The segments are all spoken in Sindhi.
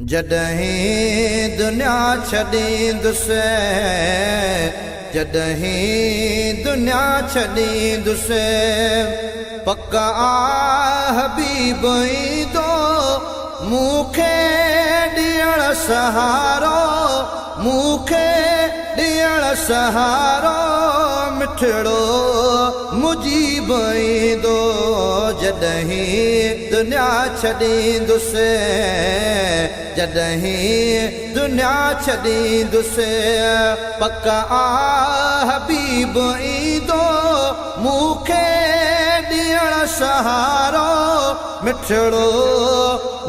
جڏهن دنيا ڇڏيندس، جڏهن دنيا ڇڏيندس، پڪ آ حبيب ايندو مون کي ڏيڻ سهارو، مون کي ڏيڻ سهارو، مٺڙو مجيب ايندو، جڏهن دنيا ڇڏيندس، جڏهن دنيا ڇڏيندس، پڪ آ حبيب ايندو، مون کي ڏيڻ سهارو، مٺڙو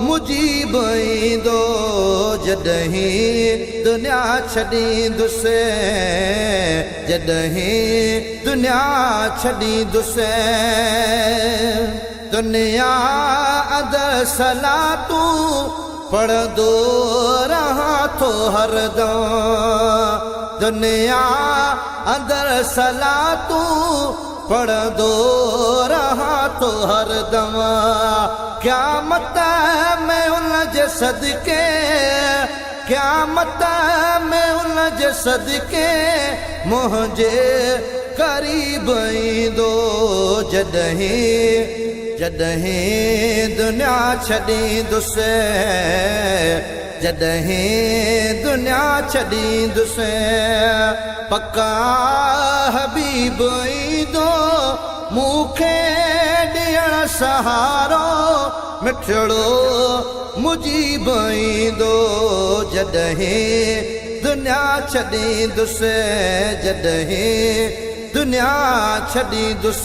مجيب ايندو، جڏهن دنيا ڇڏيندس، جڏهن دنيا ڇڏيندس. دنيا اندر صلاتون پڙهندو رهان ٿو هردم، دنيا اندر صلاتون پڙهندو رهان ٿو هردم، قيامت ۾ ان جي صدقي، قيامت ۾ ان جي صدقي منهنجي قريب ايندو، جڏهن جڏهن دنيا ڇڏيندس، جڏهن دنيا ڇڏيندس، پڪ آ حبيب ايندو، مون کي ڏيڻ سهارو، مٺڙو مجيب ايندو، جڏهن دنيا ڇڏيندس، جڏهن دنيا ڇڏيندس.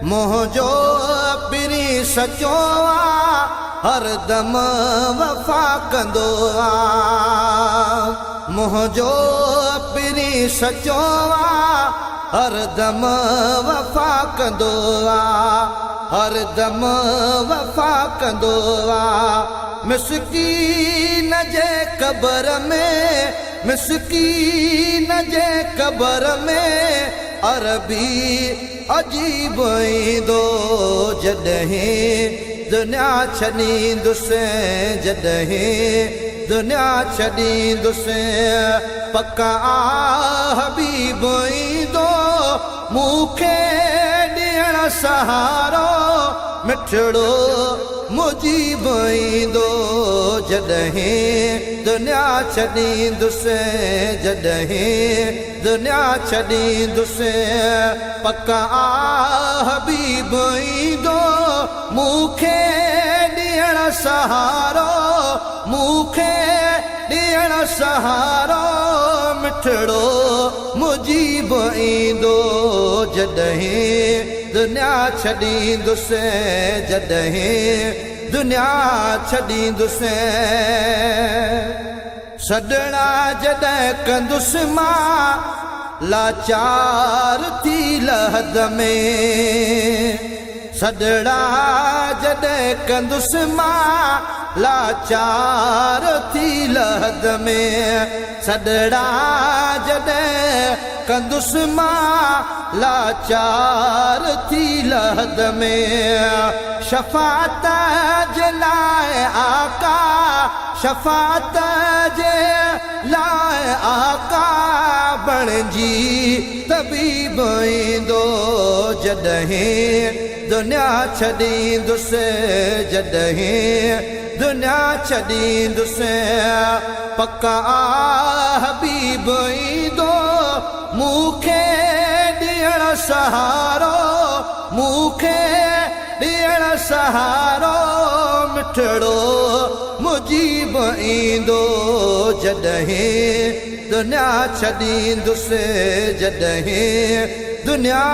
منهنجو پرين سچو آ، هردم وفا ڪندو آ، منهنجو پرين سچو آ، هردم وفا ڪندو آ، هردم وفا ڪندو آ، مسڪين جي قبر ۾، مسڪين جي قبر ۾، عربي عجيب ايندو، جڏهن دنيا ڇڏيندس، جڏهن دنيا ڇڏيندس، پڪ آ حبيب ايندو، مون کي ڏيڻ سهارو، مٺڙو مجيب ايندو، جڏهن دنيا ڇڏيندس، جڏهن دنيا ڇڏيندس، پڪ آ حبيب ايندو، مون کي ڏيڻ سهارو، مون کي ڏيڻ سهارو، مٺڙو مجيب ايندو، جڏهن دنيا ڇڏيندس، جڏهن دنيا ڇڏيندس. سڏڻا جڏهن ڪندس مان، لاچار ٿي لحد ۾، سڏڙا جڏهن ڪندس مان، لاچار ٿي لحد ۾، سڏڙا جڏهن ڪندس مان، لاچار ٿي لحد ۾، شفاعت جي لاء آقا، شفاعت جي لاء آقا بڻجي طبيب ايندو، جڏهن دنيا ڇڏيندس، جڏهن دنيا ڇڏيندس، پڪ آ حبيب ايندو، مون کي ڏيڻ سهارو، مون کي ڏيڻ سهارو، مٺڙو مجيب ايندو، جڏهن دنيا ڇڏيندس، جڏهن دنيا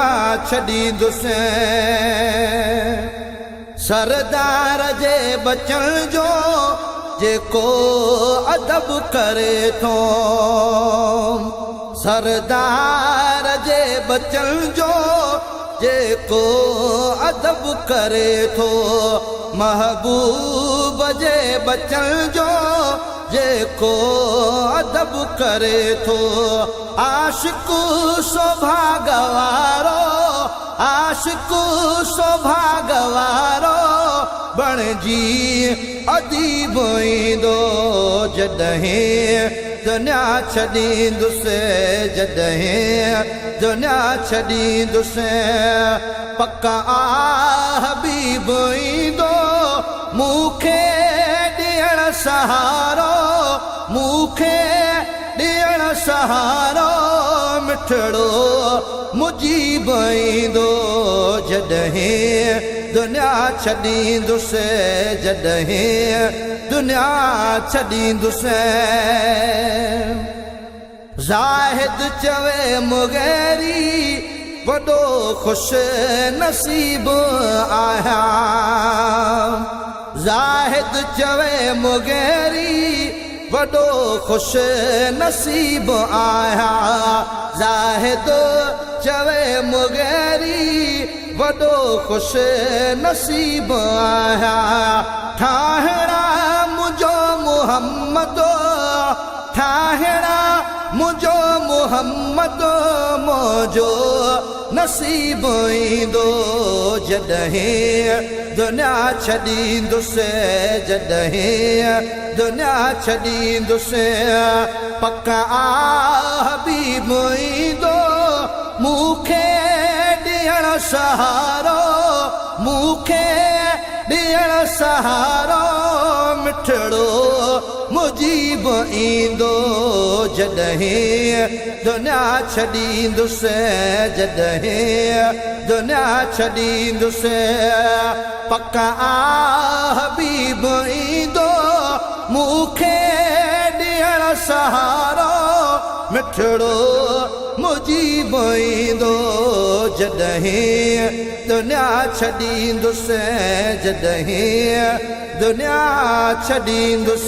ڇڏيندس. سردار جي بچڻ جو جيڪو ادب ڪري ٿو، سردار جي بچڻ جو جيڪو ادب ڪري ٿو، محبوب جي بچڻ جو جيڪو ادب ڪري ٿو، عاشق سوڀاڳ وارو، عاشق سوڀاڳ وارو، بڻجي اديب ايندو. جڏهن دنيا ڇڏيندس، جڏهن دنيا ڇڏيندس، پڪ آ حبيب ايندو. مون کي ڏيڻ سهارو، مون کي ڏيڻ سهارو، مٺڙو مجيب ايندو. جڏهن دنيا ڇڏيندس، جڏهن دنيا ڇڏيندس. زاهد چوي مغيري وڏو خوش نصيب آهيان. زاهد چوي مغيري وڏو خوش نصيب آهيان. زاهد چوي مغيري وڏو خوش نصيب آهيان. ٺاهڻا منهنجو محمد، ٺاهڻا منهنجو محمد، منهنجو نصيب ايندو. جڏهن دنيا ڇڏيندس، جڏهن دنيا ڇڏيندس، پڪ آ حبيب ايندو. مون کي ڏيڻ سهارو، مون کي ڏيڻ سهارو، مٺڙو مجيب ايندو. جڏهن دنيا ڇڏيندس، جڏهن دنيا ڇڏيندس، پڪ آ حبيب ايندو. مون کي ڏيڻ سهارو، مٺڙو مجيب ايندو. جڏهن دنيا ڇڏيندس، جڏهن دنيا ڇڏيندس.